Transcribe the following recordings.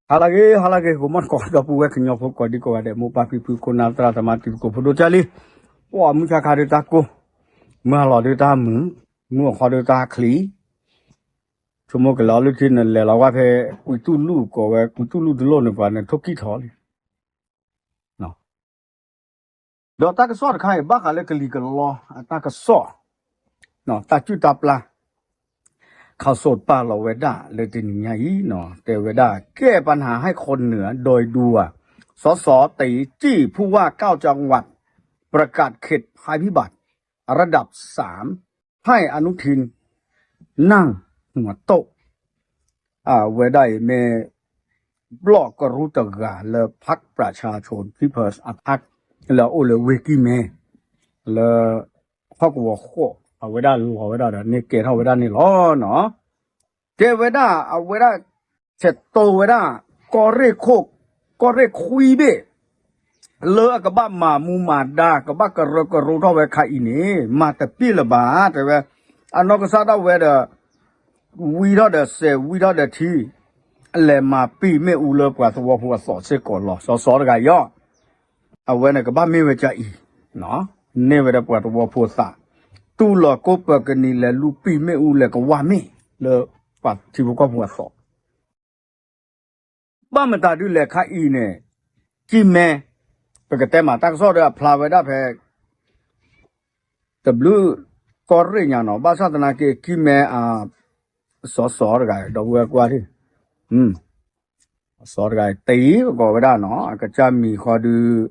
ဟါလၢအဂ့ၤ ဟါလၢအဂ့ၤ ဂီၤမီၢ်တကိး ဒီပုၢ်ဝဲၢ်ကညီဖိကိးဒံကိးဂၤဒဲး မိၢ်ပၢ်ဖံဖု ခိၣ်နၢ်သရၣ်သမါ တံၤသကိးဖိဒိၣ်ကၢ်လံ, ပှၤမုၢ်ဆါခါဒုးတၢ်ကိၢ်, မုၢ်ဟါလီၤဒုးတၢ်မုာ်, မုၢ်အခီဒုးတၢ်ချံ, ဆိကမိၣ်ကလဲၤအီၤလၢခံ နလဲၤလီၤဝဲဖဲ ကွံတူၢ်လူၢ်ကိးဝဲ ကွံတူၢ်လူၢ်တလိၣ်န့ၣ် ပှၤန့ၣ်ထိၣ်ကံၣ်ထီၣ်လံ ဒီးတၢ်ကစီၣ်တခါအံၤ ဘၣ်ဃးလၢကလံၤကလီအတၢ်ကစီၣ်, တၢ်စုၣ်တၢ်ပျၢ်, ခးစိာ်ပာ်လီၤဝဲဒၣ်လၢတနံၤညါအံၤ, တဲဝဲဒၣ် แก้ปัญหาให้คนเหนือโดยด่วน สส ตี จี้ผู้ว่าเก้าจังหวัด ประกาศเขตภัยพิบัติระดับสาม ให้อนุทิน นั่งหัวโต๊ะ အဝဲဒၣ်အံၤမ့ၢ် ဘျီၣ်ကရူၢ်တဂၤလၢ พรรคประชาชน People's Party လၢအအိၣ်လၢဝ့ၢ်ကံၢ်မဲ လၢ ဟီၣ်ကဝီၤဃိး အဝဲဒၣ်လီၤဝဲဒၣ်ဒီးန့ၢ်ကဲထီၣ်ဝဲဒၣ်န့ၣ်လီၤနီၤ. တဲဝဲဒၣ်အဝဲဒၣ် ဆဲးတိဝဲဒၣ် ကီၢ်ရ့ၣ်ခိၣ် ကီၢ်ရ့ၣ်ခွံဘ့ၣ် လၢအကဘၣ်မၤမူမၤဒါ ကဘၣ်ကရၢကရိထီၣ်ဝဲခါအံၤန့ၣ် မၤတပ့ၢ်လၢၤဘၣ် တဲဝဲ, အနီၢ်ကစၢ်ဒၣ်ဝဲဒီး ဝံထီၣ်ဒီးစဲး ဝံထီၣ်ဒီးထံ လဲၤမၤပံာ်မ့ၣ်အူလၢပှၤသဝီဖိအသိးစ့ၢ်ကီးလီၤ. စီၤစီၤတဂၤအံၤ အဝဲန့ၣ်ကဘၣ်မ့ၢ်ဝဲကအံၤ န့ၢ်ဝဲဒၣ်ပှၤသဝီဖိသး တူၢ်လိာ်ကိးပၢၤကနံၤ လဲၤလူၤပံာ်မ့ၣ်အူ လဲၤကဝၢ်မ့ၣ် လၢပှၤထံဖိကီၢ်ဖိအသိး ဘၣ်မတၤဒုးလဲၣ်ခါအံၤန့ၣ် ကံၢ်မဲ ပကတဲမး တၢ်ကစီၣ်ဒီးအဖျါဝဲဒၣ်ဖဲ တဘျုးကီၢ်ရ့ၣ်ညါနီၤ ဘၣ်ဆၣ်သနာ်က့ ကံၢ်မဲ စီၤစီၤတဂၤ ဒီပုၢ်ဝဲၢ်ကွၢ်ထံၣ် စီၤတဂၤ တ့ပကိးဝဲဒၣ်နီၤ အကစၢ်မံၤဃီဒုး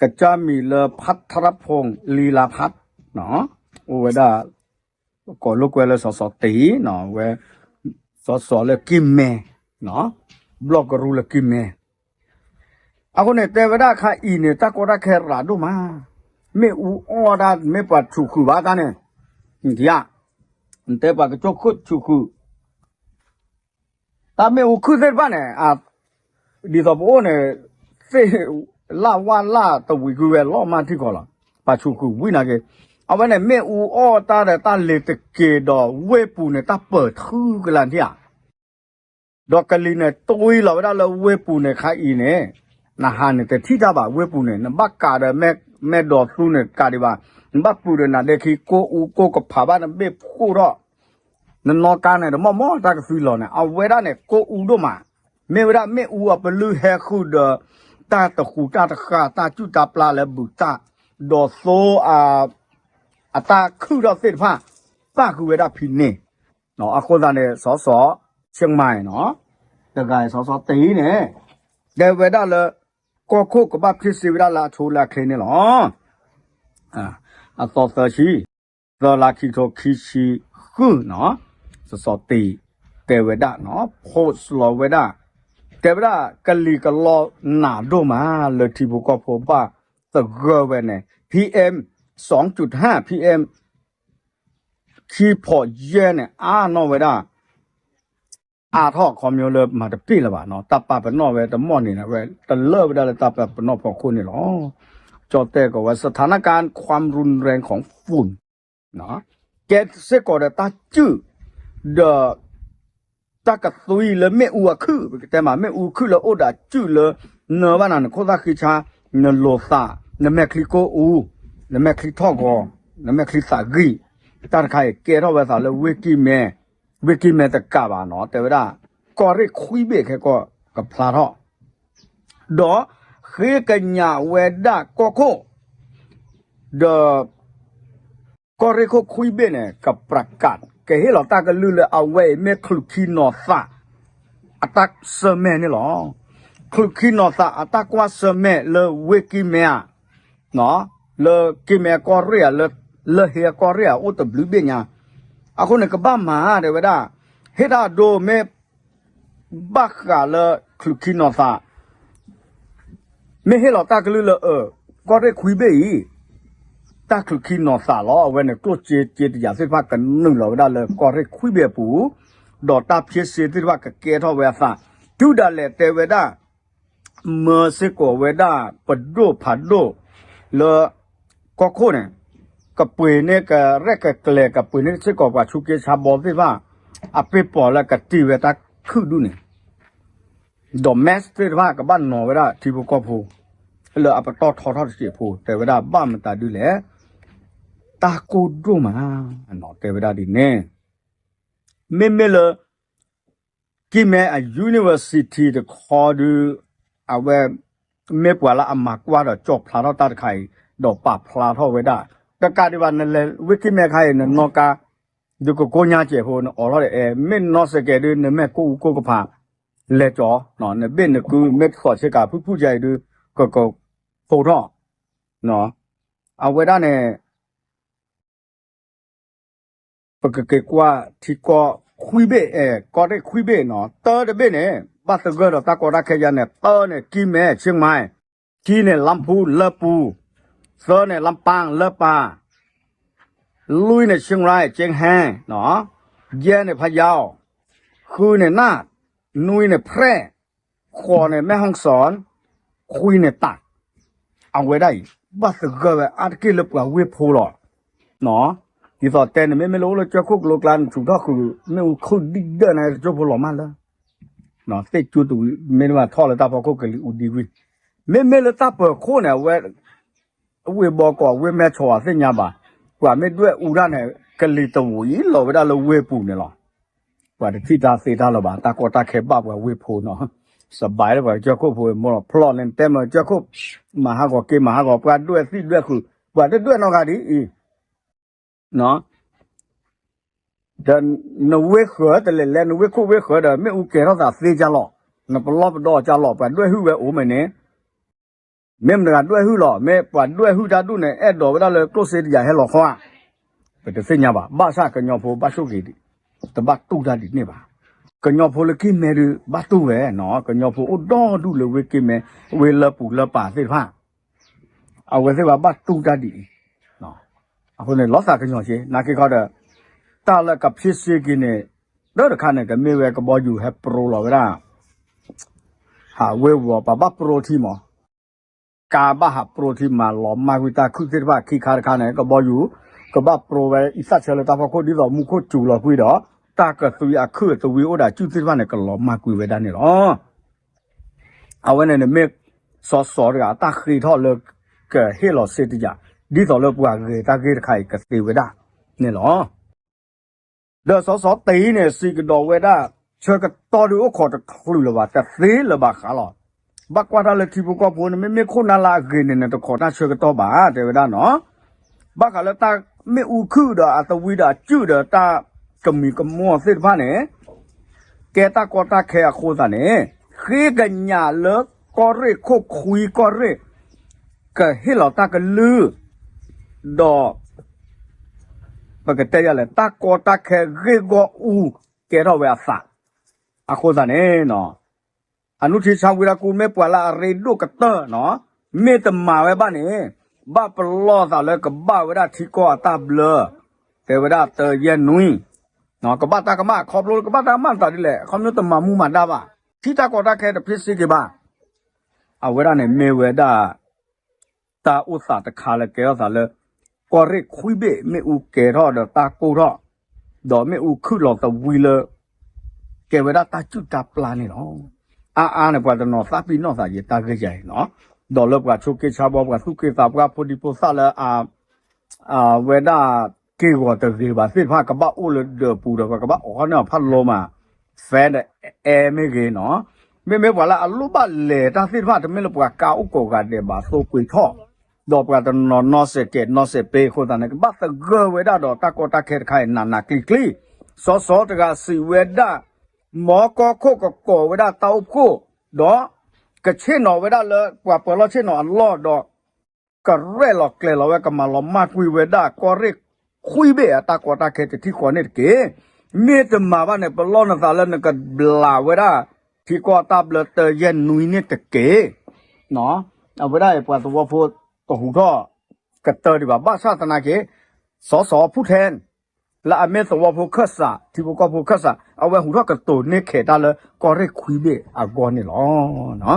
ကစၢ်မံၤလၢ พัทรพงษ์ ลีลาพัฒน์ အိၣ်ဝဲဒၣ် ကိးလိာ်ကွဲလၢစီၤစီၤတ့နီၤ ဝဲ စီၤစီၤလၢကံၢ်မဲ ဘျီၣ်ကရူၢ်လၢကံၢ်မဲ အဃိန့ၣ် တဲဝဲဒၣ်ခါအံၤန့ၣ် တၢ်ကီတၢ်ခဲရၤဒိၣ်မး, မ့ၣ်အူအီၣ်တၢ် မ့ၢ်ပှၤဆူးဃုာ်ဘၣ်တၢ်န့ၣ်, ဒ်ဧါ, နတဲပှၤကစၢၢ်ခိၣ်ဆူးဃုာ် တၢ်မ့ၣ်အူခုၣ်သ့ၣ်တဖၣ်န့ၣ်, ဒ်သိးပအိၣ်န့ၣ်, သ့ၣ်လၣ်ဝၣ်လၣ်တဝံၤကွံာ်ဝဲလီၤမၢ်ထံကီၢ်လီၤ, ပှၤဆူးဃုာ်ဝံၤနာ်က့, အဝဲန့ၣ်မ့ၣ်အူအီၣ်တၢ်ဒီးတၢ်လ့ၤတက့ၤဒီးဝ့ၢ်ပူၤန့ၣ် တၢ်ပၢၢ်ထူကလါထံဧါ ဒီးကလံၤန့ၣ် တွံလီၤဝဲဒၣ်လၢဝ့ၢ်ပူၤန့ၣ်ခါအံၤန့ၣ်, နဟးန့ၣ်တထံၣ်တၢ်ဘၣ် ဝ့ၢ်ပူၤန့ၣ် နဘၣ်ကးဒီးမဲၢ်ဒီးသူန့ၣ်ကးဒံးဘၣ်, နဘၣ်ပုၢ်ဒီးနၤဒဲခံ ကိၢ်အူကိၢ်ကဖးဘၣ်နဘ့ၣ်ဖှိၣ်ထီၣ်, နနီၣ်ကါန့ၣ် တမီၢ်မီၢ်တၢ်ကသွံလီၤန့ၣ် အဝဲဒၣ်န့ၣ် ကိၢ်အူဒိၣ်မး, မ့ၢ်ဝဲဒၣ်မ့ၣ်အူအပလုၢ်ဟဲဃုာ်ဒီး တၢ်တဃူးတၢ်တဃာ် တၢ်စုၣ်တၢ်ပျၢ်လၢဘူၣ်တၢ်, ဒီးသိ အတၢ်ခုၣ်ထီၣ်သ့ၣ်တဖၣ်, ပၣ်ဃုာ်ဝဲဒၣ်ဖံးန့ၢ်, အဃိသတးန့ၣ် စီၤစီၤ ဆ့မၤနီၤ, တဂၤစီၤစီၤတ့န့ၣ်, တဲဝဲဒၣ်လၢ ကီၢ်ခိၣ်ကဘၣ်ဖ့စ့ဝဲဒၣ်လၢအဆိလၢအချ့န့ၣ်လီၤ. အသီသၢဆံ, သၢလါခံထိခံဆံဃုနီၤ, စီၤစီၤတ့ တဲဝဲဒၣ်နီၤ, post လီၤဝဲဒၣ်, တဲဝဲဒၣ်ကလံၤကလီနးဒိၣ်မး လၢထံဖိကီၢ်ဖိဘၣ်သဂၢၢ်ဝဲန့ၣ် PM စီၤကၠူးဟၣ် PM ခံဖီးယဲၢ်န့ၣ် အါနီၢ်ဝဲဒၣ် အါထီၣ်အခီပညီလၢမၤတပ့ၢ်လၢၤဘၣ်နီၤ, တၢ်ပာ်ပနီၣ်ဝဲတမီၢ်န့ၣ် ဝဲတလၢာ်ဝဲဒၣ်လၢတၢ်ပာ်ပနီၣ်ဖီခိၣ်န့ၣ်လီၤ. ကၠီတဲၣ်ကိးဝဲ สถานการณ์ความรุนแรงของฝุ่น ကဲစ့ၢ်ကီးဒီးတၢ်စုၣ် ဒီး တၢ်ကသွံလၢမ့ၣ်အူအခုၣ်, ပကတဲမး မ့ၣ်အူခုၣ်လၢအိၣ်ဒီးအစုၣ်လၢ နၢဘၣ်နၤ နခိၣ်သၣ်ဃံဆါ, နလိၤသး, နမဲာ်ချံကိၢ်အူ, နမဲာ်ချံထီၣ်ဂီၤ, နမဲာ်ချံသးဂံၢ်, တၢ်တခါအံၤကဲထီၣ်ဝဲသးလၢဝ့ၢ်ကံၢ်မဲ, ဝ့ၢ်ကံၢ်မဲတကးဘၣ်နီၤ, တဲဝဲဒၣ် ကီၢ်ရ့ၣ်ခွံဘ့ၣ်ခဲကီၢ်ကဖျါထီၣ် ဒီးဃ့ကညးဝဲဒၣ်ကီၢ်ခိၣ်, ဒီး ကီၢ်ရ့ၣ်ခိၣ်ခွံဘ့ၣ်န့ၣ် ကပြးကး ကဟ့ၣ်လီၤတၢ်ကလုၢ်လၢအဝဲအံၤမ့ၢ်ချုးခံနီၤသး အတၢ်ဆၢၣ်မဲာ်န့ၣ်လီၤ. ချုးခံနီၤသးအတၢ်ကွၢ်ဆၢၣ်မဲာ်လၢဝ့ၢ်ကံၢ်မဲဧါ, လၢကံၢ်မဲကီၢ်ရ့ၣ်ဧါ, လၢဟ့အကီၢ်ရ့ၣ်ဧါ အိၣ်တဘျုးဘ့ၣ်ညါ, အဃိန့ၣ် ကဘၣ်မၤတဲဝဲဒၣ်, ဟ့ၣ်တၢ်အဒိမ့ၢ် ဘၣ်ဃးလၢချုးခံနီၤသး မ့ၢ်ဟ့ၣ်လီၤတၢ်ကလုၢ်လၢအၢ ကီၢ်ရ့ၣ်ခွံဘ့ၣ်အံၤ တၢ်ချုးခံနီၤသးလီၤ. အဝဲန့ၣ် ကျိၣ်စ့စ့တယာ်သ့ၣ်တဖၣ်ကနုာ်လီၤဝဲဒၣ်လၢကီၢ်ရ့ၣ်ခွံဘ့ၣ်အပူၤ, ဒီးတၢ်ဖ့စ့သ့ၣ်တဖၣ်ကကဲထီၣ်ဝဲအသး, တုၤဒၣ်လဲာ်တဲဝဲဒၣ် မၢစ့ၢ်ကီးဝဲဒၣ်ပဒိၣ်ဖးဒိၣ် လၢ ကီၢ်ခိၣ်န့ၣ် ကပှ့ၤန့ၢ်ကရဲၣ်ကကျဲၤ ကပှ့ၤန့ၢ်စ့ၢ်ကီးပှၤဆူးက့ဆါဘီသ့ၣ်တဖၣ် အပ့ၢ်ပီၤလၢကတ့ဝဲတၢ်ခုၣ်ဒူၣ်န့ၣ်, ဒီး mask သ့ၣ်တဖၣ်ကဘၣ်နီၤဝဲဒၣ်ထံဖိကီၢ်ဖိ လၢအပတီၢ်ထီထီၣ်တစဲးဖိ တဲဝဲဒၣ်ဘၣ်မတၤဒုလဲၣ် တၢ်ကိၢ်ဒိၣ်မး တဲဝဲဒၣ်ဒ်န့ၣ် မ့မ့ၢ်လၢ ကံၢ်မဲအ university တခီဒု အဝဲ မ့ၢ်ပှၤလၢအမၤကွၢ်ဒီးကၠီၣ်ဖျါထီၣ်တၢ်တခါအံၤ ဒီးပာ်ဖျါထီၣ်ဝဲဒၣ် တကးဒံးဘၣ် နလဲၤဝ့ၢ်ကံၢ်မဲခါအံၤ နနီၣ်ကါ ဒုးကကိညါစဲးဖိ နအိးထီၣ်ဒီးအဲ မ့ၢ်နီၣ်စဲးကဲးဒု နမ့ၢ်ကိၢ်အူကိၢ်ကဖး လဲၤကၠီ နဘ့ၣ်နကု မ့ၢ်တသီၣ်ဆ့ကၤဖုၣ်ဖုၣ်ကါအံၤဒု ကကဖိးထီၣ် အဝဲဒၣ်န့ၣ် ပကက့ၤကွၢ်ထံကီၢ်ခွံဘ့ၣ် အဲ ကီၢ်ရ့ၣ်ခွံဘ့ၣ်နီၤ တၢတဘ့ၣ်န့ၣ် ဘၣ်သဂၢၢ်ဒီးတၢ်ကီတၢ်ခဲယါန့ၣ် တၢန့ၣ် ကံၢ်မဲ ဆ့မါ ခံန့ၣ် လါဖူ လၢပူၤ သၢန့ၣ် လါပၢ် လၢပၢ် လွံၢ်န့ၣ် ဆ့ရၢၣ် ကၠ့ဟဲ ယဲၢ်န့ၣ် ဖယါ ဃုန့ၣ် နၢ် နွံန့ၣ် ဖြဲၣ် ဃိးန့ၣ် မဲၢ်ဟီၣ်စီၣ် ခွံန့ၣ် တၢ် အဝဲဒၣ်အံၤ ဘၣ်သဂၢၢ်ဝဲအါတက့ၢ်လၢပှၤဝ့ၢ်ဖိလီၤ. ဒ်သိးတဲန့ၣ် မ့မ့ၢ်လၢအိၣ်လၢကၠီၢ်ခိၣ်ကလိကျါန့ၣ် ထုးထီၣ်ဃုာ် မ့ၣ်အူခုၣ်ဒံၣ်ဒၢၣ်န့ၣ် ကၠိဖိလီၤမၢ်လၢ သ့ၣ်ကၠူတဝံၤ မ့တမ့ၢ်ထီၣ်လၢတၢ်ဖီခိၣ်ကလံၤအူဒံကွံာ် မ့မ့ၢ်လၢတၢ်ပၢၤခိၣ်န့ၣ် အဝဲ ဝ့ၢ်ဘီကီး ဝ့ၢ်မဲၢ်ဆီး အသ့ၣ်ညါဘၣ်. ပှၤမ့ၢ်ဒွဲၣ်အူတၢ်န့ၣ် ကလံၤတဝံၤအံၤလီၤဝဲဒၣ်လၢဝ့ၢ်ပူၤန့ၣ်လီၤ. ပှၤတထံၣ်တၢ်သ့တၢ်လၢၤဘၣ် တၢ်ကီတၢ်ခဲဘၣ်ပှၤဝ့ၢ်ဖိနီၤ. စဘဲလၢပှၤကၠီၢ်ခိၣ်ဖိ မိၢ်လီၤဖျီၣ်န့ၣ် တဲမ့ၢ်ကၠီၢ်ခိၣ် မၤဟးဂီၤက့ၤမၤဟးဂီၤ ပှၤဒွဲၣ်သံၣ်ဒွဲၣ်ဃုာ် ပှၤတဒွဲၣ်နီတဂၤဒ်အံၤ ဒီးနဝ့ၢ်ဃၢၤတလဲၤလဲၤ နဝ့ၢ်ခိၣ်ဝ့ၢ်ဃၢၤဒီး မ့ၣ်အူကဲၤထီၣ်သးသ့ကၢ်လီၤ, နပလီၢ်ပဒီကၢ်လီၤ ပှၤဒွဲၣ်ဟုၣ်ဝဲအိၣ်မ့ၢ်န့ၣ်, မ့ၢ်မတၤတဂၤဒွဲၣ်ဟုၣ်လီၤ, မ့ၢ်ပှၤဒွဲၣ်ဟုၣ်တၢ်ဒူၣ်န့ၣ် အဲၣ်ဒိးဝဲဒၣ်လၢကျိၣ်စ့တယၤဟဲလီၤခီဧါ, ပတသ့ၣ်ညါဘၣ်. ဘၣ်ဆၣ်ကညီဖိဘၣ်ဆိၣ်ဂ့ၤဒံး, တဘၣ်တူၢ်တၢ်ဒ်န့ၣ်ဘၣ်. ကညီဖိလၢကံၢ်မဲဒုး ဘၣ်တူၢ်ဝဲနီၤ, ကညီဖိအိၣ်ဒီဒူၣ်လၢဝ့ၢ်ကံၢ်မဲ, ဝ့ၢ်လၢပူၤလၢပၢ်သ့ၣ်တဖၣ် အဝဲသ့ၣ်ဘၣ်ဘၣ်တူၢ်တၢ်ဒ်အံၤ, အဃိန့ၣ် လီၤသးကညီၤက့ၤ နာ်က့ခီဒီး တၢ်လၢကဖံးစ့က့ၤန့ၣ် တၢ်တခါန့ၣ် ကမ့ၢ်ဝဲကဘီယူၤဟဲပျိလီၤဝဲဒၣ် ဟးဝ့ၢ်ဝီၤ ပှၤဘၣ်ပျိထံမး, ကါဘၣ်ဟးပျိထံ မၤလီၤမၢ်ကွံာ်တၢ်ခုၣ်သ့ၣ်တဖၣ် ခံခါတခါန့ၣ် ကဘီယူၤ ကဘၣ်ပျိဝဲအံသၣ်ဆၢလၢတၢ်ဖီခိၣ် ဒ်သိးမူခိၣ်စူၤလီၤကွံာ်ဒီး တၢ်ကသွံအခုၣ်အသဝံအိၣ်ဒီးအစုၣ်သ့ၣ်တဖၣ်န့ၣ် ကလီၤမၢ်ကွံာ်ဝဲဒၣ်န့ၣ်လီၤ. အဝဲန့ၣ်န့ၣ်မ့ၢ် စီၤစီၤတဂၤအတၢ်ဃ့ထီၣ်လၢ ကဟ့ၣ်လီၤစ့တယၤ ဒ်သိးလၢပှၤဂဲၤတၢ်ဂ့ၢ်တခါအံၤကသ့ဝဲဒၣ်န့ၣ်လီၤ. ဒီးစီၤစီၤတ့န့ၣ် စံးကဒီးဝဲဒၣ် ဆၢကတီၢ်ဒုးအိၣ်ခိးတချုးလၢၤဘၣ် တသ့လၢၤဘၣ်ဃးလီၤ. ဘၣ်ကွၢ်တၢ်လၢထံဖိကီၢ်ဖိန့ၣ် မ့မ့ၢ်ခိၣ်နၢ်လၢအဂ့ၤန့ၣ် နတခိးတၢ်ဆၢကတီၢ်ဘၣ် တဲဝဲဒၣ်နီၤ. ဘၣ်ဃးလၢတၢ်မ့ၣ်အူခုၣ်ဒီးအသဝံဒီးအစုၣ်ဒီးတၢ်ကမံၤကမီၣ်သ့ၣ်တဖၣ်န့ၣ် ကဲတၢ်ကီတၢ်ခဲအဃိသတးန့ၣ် ဃ့ကညးလၢကီၢ်ရ့ၣ်ခိၣ်ခွံကီၢ်ရ့ၣ် ကဟ့ၣ်လီၤတၢ်ကလုၢ် ဒီး ပကတဲယၤလဲၣ် တၢ်ကီတၢ်ခဲဂ့ၢ်ဂီၢ်အူ ကဲထီၣ်ဝဲအသး အဃိသတးန့ၣ် အနူထံဆါဝံရကူ မ့ၢ်ပှၤလၢအရ့ဒိၣ်ကတၢၢ်နီၤ, မ့ၢ်တမၤဝဲဘၣ်န့ၣ် ဘၣ်ပလီၢ်သးလၢကဘၣ်ဝဲဒၣ်ထံကီၢ်အတၢ်ဘျၢ, တဲဝဲဒၣ်တယဲၢ်နွံ, ကဘၣ်တၢ်ကမၣ် ခီဖျိလၢကဘၣ်တၢ်ကမၣ်မတၤဒ်လဲၣ် ခီဖျိတမၤမူမၤဒါဘၣ်, ထံၣ်တၢ်ကီတၢ်ခဲတဖ့စ့က့ၤဘၣ်. အဝဲဒၣ်န့ၣ်မ့ၢ်ဝဲဒၣ် တၢ်အိၣ်သးတခါလၢကဲထီၣ်သးလၢ ကီၢ်ရ့ၣ်ခွံဘ့ၣ်မ့ၣ်အူကဲၤထီၣ်ဒီးတၢ်ကိၢ်ထီၣ်, ဒီးမ့ၣ်အူခုၣ်လီၤသဝံလၢ ကဲဝဲဒၣ်တၢ်စုၣ်တၢ်ပျၢ်န့ၣ်လီၤ. အါအါန့ၣ် ပှၤတနီၤသးပ့ၤနီၣ်သးယံာ်တၢ်ဂ့ၢ်ယၤအံၤနီၤ, ဒီးလၢပှၤဆိးက့ဆါဘီ ပှၤသူၣ်က့သးပှၢ် ဖိဒံဖိသၣ်လၢအ အဝဲဒၣ်က့ၢ်ဂီၤတဂ့ၤဘၣ်သ့ၣ်တဖၣ် ကဘၣ်အိၣ်လၢဒၢးပူၤဒီး ပှၤကဘၣ်အိးထီၣ်န့ၢ်အီၤဖးလိမး fan ဒီး air မ့ၢ်ဂ့ၤနီၤ, မ့မ့ၢ်ပှၤလၢအလိၣ်ဘၣ်လဲၤတၢ်သ့ၣ်တဖၣ် တမ့ၢ်လၢပှၤကါအိၣ်ကိးဂၤဒဲးဘၣ် သိကွ့ၤထီၣ်, ဒီးပှၤတနီၤနီၢ်စဲးကဲးနီၢ်စဲးပ့အဃိသတးန့ၣ် ကဘၣ်သဂၢၢ်ဝဲဒၣ်ဒီးတၢ်ကီတၢ်ခဲတခါအံၤ နးနးကျံၤကျံၤ, စီၤစီၤတဂၤစံးဝဲဒၣ် မ်ကီၢ်ခိၣ်ကကိးဝဲဒၣ်တၢ်အိၣ်ဖှိၣ်, ဒီးကဆ့ၣ်နီၤဝဲဒၣ်လၢပှၤပၢၤလီၢ်ဆ့ၣ်နီၤအလီၢ်ဒီး ကရဲၣ်လီၤကျဲၤလီၤဝဲ ကမၤလီၤမၢ်ကွံာ်ဝဲဒၣ် ကီၢ်ရ့ၣ်ခွံဘ့ၣ်အတၢ်ကီတၢ်ခဲတထံၣ်ဃီန့ၣ်တက့ၢ်. မ့ၢ်တမၤဘၣ်န့ၣ် ပလီၢ်နသးလၢနကဘျးဝဲဒၣ် ထံကီၢ်တၢ်ဘျၢတယဲၢ်နွံန့ၣ်တက့ၢ်. အဝဲဒၣ်အံၤ ပှၤသဝီဖိတဟူးထီၣ်ကတၢၢ်ဒံးဘၣ် ဘၣ်ဆၣ်သနာ်က့ စီၤစီၤဖူၣ်ထဲ လၢအမ့ၢ်သဝီဖိခၢၣ်စး ထံဖိကီၢ်ဖိခၢၣ်စး အဝဲဟူးထီၣ်ကတိၤန့ၢ်ခဲးတၢ်လၢကီၢ်ရ့ၣ်ခွံဘ့ၣ်အဂီၢ်န့ၣ်လီၤ.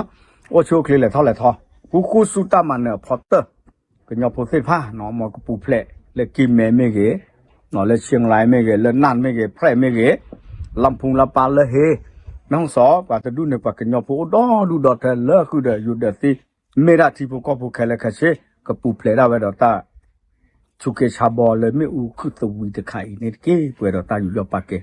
အိၣ်ဆူၣ်အိၣ်ချ့လဲၤထီၣ်လဲၤထီ, ဃူဃူဆူတၢ်မၤနၢၤအဖီတၢၢ်, ကညီဖိသ့ၣ်တဖၣ် မ်ကပူၤဖျဲးလၢကံၢ်မဲမ့ၢ်ဂ့ၤ, လၢဆ့ၣ်ရၣ်မ့ၢ်ဂ့ၤ, လၢနၢ်မ့ၢ်ဂ့ၤ, ဖြဲၣ်မ့ၢ်ဂ့ၤ, လါဖူလါပၢ်လၢဟ့ နီၢ်ဟီၣ်စီၤ ပှၤတဒူၣ်န့ၣ် ပှၤကညီဖိအိၣ်ဒီဒူၣ်ဒီထၢလၢဃုာ်ဒီးယိၤဒီးသ့, မ့ၢ်ဒၣ်ထံဖိကီၢ်ဖိခဲလၢာ်ခဲဆ့ ကပူၤဖျဲးဒၣ်ဝဲဒီးတၢ် ဆူးက့ဆါဘီလၢမ့ၣ်အူခုၣ်သဝံတခါအံၤန့ၣ်တက့ၢ်. ပှဲၤဒီးတၢ်ယူးယီၣ်ပာ်ကဲ